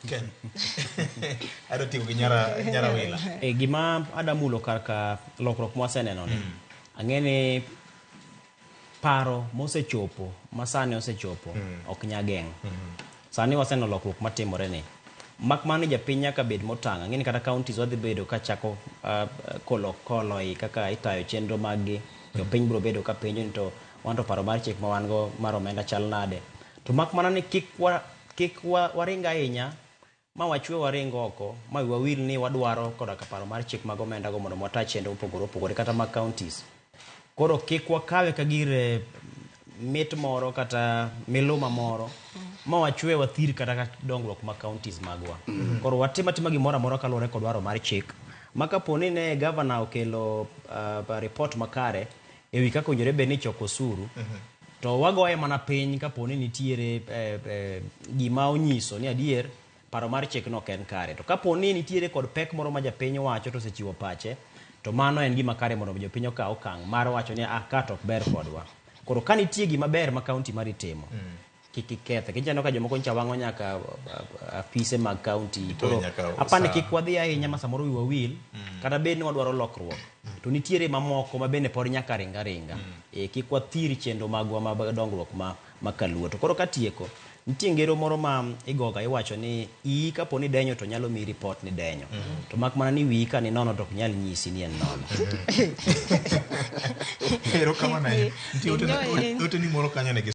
Ken. Adwa tieko gi nyara nyara wila. E, gima adamulo kar ka lokruok mwaseneno ni ang'e ni paro mosechopo ma sani osechopo ok nya geng'. Sani waseneno lokruok matimore ni. Mak mana ni japiny nyaka bed motang'. Ang'e ni kata counties wadhi bedo ka chako kolo kolo i kaka itayo chenro mag gi. Jopiny biro bedo ka penjo ni to wan to paro mar chik ma wan go mar omenda chal nade. To mak mana ni kik wa kik wa waring ahinya ma wachwe waring oko ma wiwa wil ni wadwaro koda ka paro mar chik mag omenda go mondo wata chenro mopogore opogore kata mag counties. Koro kik wakawe ka gir mit moro kata miluma moro ma wachwe wathir kata ka dongruok mag counties magwa. Koro watim atima gimoro amora kaluwore kod dwaro mar chik. Ma kapo ni ne governor okelo report makare ewi kaka owinjore bed ni ichoko osuru, to wagoye mana piny kapo ni nitiere gima onyiso ni adier paro mar chik no ok en kare. To kapo ni nitiere kod pek moro ma japiny wacho to osechiwo pache, to mano en gima kare mondo jopiny okaw okang' mar wacho ni ah ka to ok ber kodwa. Koro ka nitie gima ber ma county mari timo, kik ikethe. Kineno ka jomoko nyocha wang'o nyaka afise mag county. Koro apani kik wadhi ahinya ma samoro wiwa wil, kata bed ni wadwaro lokruok. To nitiere mamoko ma bende pod nyaka ring aringa. E, kik wathir chenro magwa mag dongruok ma kaluo. To koro katieko, nitie ngero moro ma igoga iwacho ni iyi kapo ni denyo to nyalo miyi report ni denyo. To mak mana ni wiyi ka ni nono to ok nyal nyisi ni en nono. Erokamano ahinya. Nitie ote ni moro kanyo ne gi